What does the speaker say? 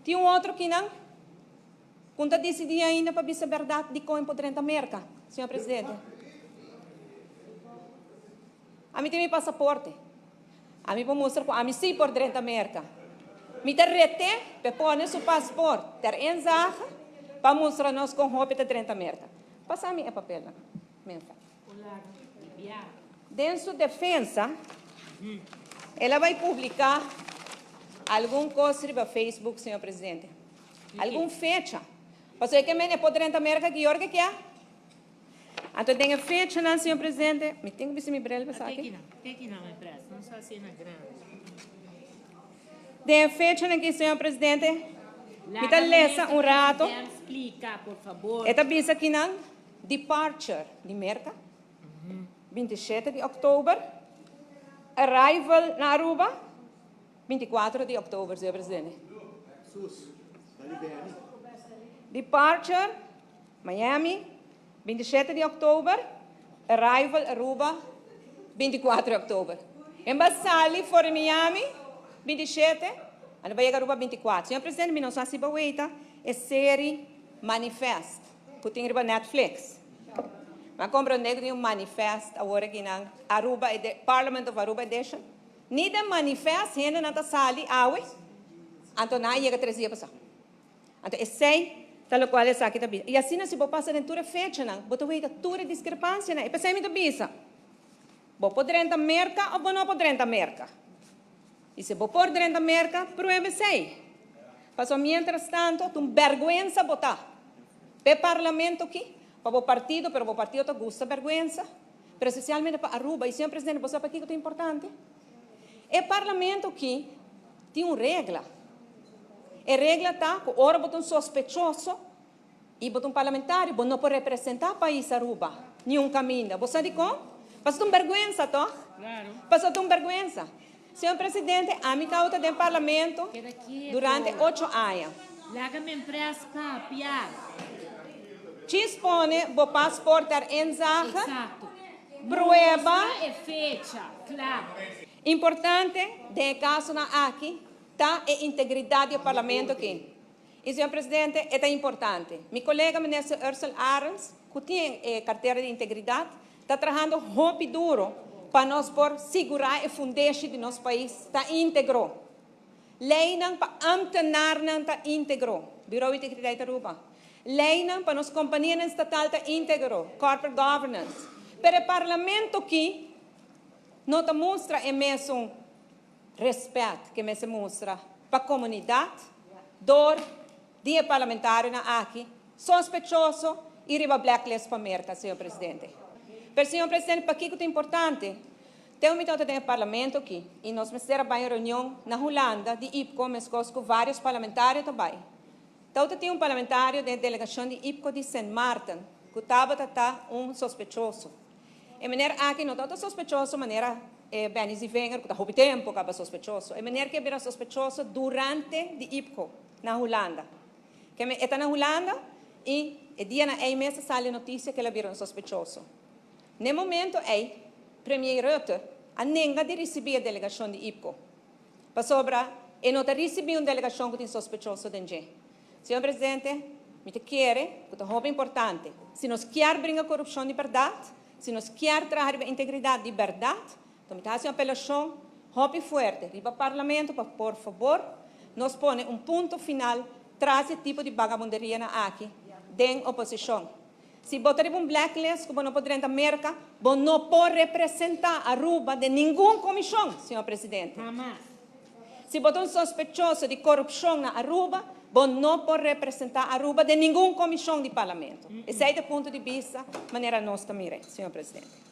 Tin un otro akinan ku n' ta disidí ainda pa bisa bèrdat di kon e por drenta Merka, señor presidente. Ami tin mi pasaporte. Ami por mustra ku ami sí por drenta Merka. Mi ta ret'é pa e pone su pasport ter inzage pa mustra nos kon hopi ta drenta Merka. Pasa mi e papelnan, Menfa. Den su defensa, el a bai publiká algun kos riba Facebook, señor presidente. Algun fecha. Pasobra e ke men e por drenta Merka ki ora ke kia. Anto den e fechanan, señor presidente, mi tin ku bisti mi bril pa esaki. Den e fechanan aki, señor presidente, mi ta lesa un rato. E ta bisa kinan departure di Merka, 27 di òktober, arrival na Aruba, 24 di òktober, señor presidente. Departure, Miami, 27 di òktober, arrival Aruba, 24 di òktober. En b'a sali for di Miami, 27, anto b'a yega Aruba 24. Señor presidente, mi no sa si b'a weta e serie Manifest ku tin riba Netflix. Mi a komprondé ku tin un Manifest awor akinan, Aruba, Parliament of Aruba Edition. Ni den Manifest hendenan ta sali awe, anto nan a yega 3 dia pasá. Anto esei ta lokual esaki ta bisa. I asina si bo pasa den tur e fechanan, bo ta weta tur e diskrepansianan. I p'esei mi ta bisa, bo por drenta Merka òf bo no por drenta Merka. I si bo por drenta Merka, prueba esei. Pasobra mientras tanto ta un bèrgwensa bo ta p'e parlamento aki, pa bo partido, pero bo partido ta gusta bèrgwensa, pero espesialmente pa Aruba. I señor presidente, bo sa pakiko ta importante? E parlamento aki tin un regla. E regla ta ku ora bo ta un sospechoso i bo ta un parlamentario, bo no por representá pais Aruba niun kaminda. Bo sa dikon? Pasobra ta un bèrgwensa, tòg? Pasobra ta un bèrgwensa. Señor Presidente, ami tabata den parlamento durante ocho aña. Chis pone bo pasport ter inzage, prueba. Importante den e kasonan aki ta e integridat di e parlamento aki. I señor Presidente, e ta importante. Mi kolega Minister Ursell Arends, ku tin e kartera di integridat, ta trahando hopi duro pa nos por sigurá e fundeshi di nos pais ta íntegro. Leinan pa ámtenarnan ta íntegro, Bureau Integriteit Aruba. Leinan pa nos kompanianan estatal ta íntegro, Corporate Governance. Pero e parlamento aki no ta mustra e mesun respet ke mester mustra pa komunidat dor di e parlamentarionan aki sospechoso i riba blacklist pa Merka, señor Presidente. Pero señor Presidente, pakiko ta importante? Te un mitad ta den e parlamento aki i nos mester a bai un reunion na Hulanda di IPCO meskos ku varios parlamentario ta bai. Tawata tin un parlamentario den e delegashon di IPCO di Sint Maarten ku tabata ta un sospechoso. E meneer aki no tabata sospechoso manera e Benny Zievinger ku ta hopi tempu kaba sospechoso. E meneer ke a bira sospechoso durante di IPCO na Hulanda. Keme e ta na Hulanda i e dianan ei mes a sali notisia ku el a bira un sospechoso. N'e momento ei Premier Rutte a nenga di risibí e delegashon di IPCO pasobra e no ta risibí un delegashon ku tin sospechoso den dje. Señor Presidente, mi ta kere ku ta hopi importante, si nos kier bringa korupshon di bèrdat, si nos kier traha riba integridat di bèrdat, anto mi ta hasi un apelashon hopi fuerte riba Parlamento pa por fabor nos pone un punto final tras di e tipo di bagabunderianan aki den oposishon. Si bo ta riba un blacklist ku bo no por drenta Merka, bo no por representá Aruba den ningun komishon, señor Presidente. Si bo ta un sospechoso di korupshon na Aruba, bo no por representá Aruba den ningun komishon di Parlamento. Esei ta e punto di bista manera nos ta mir'é, señor Presidente.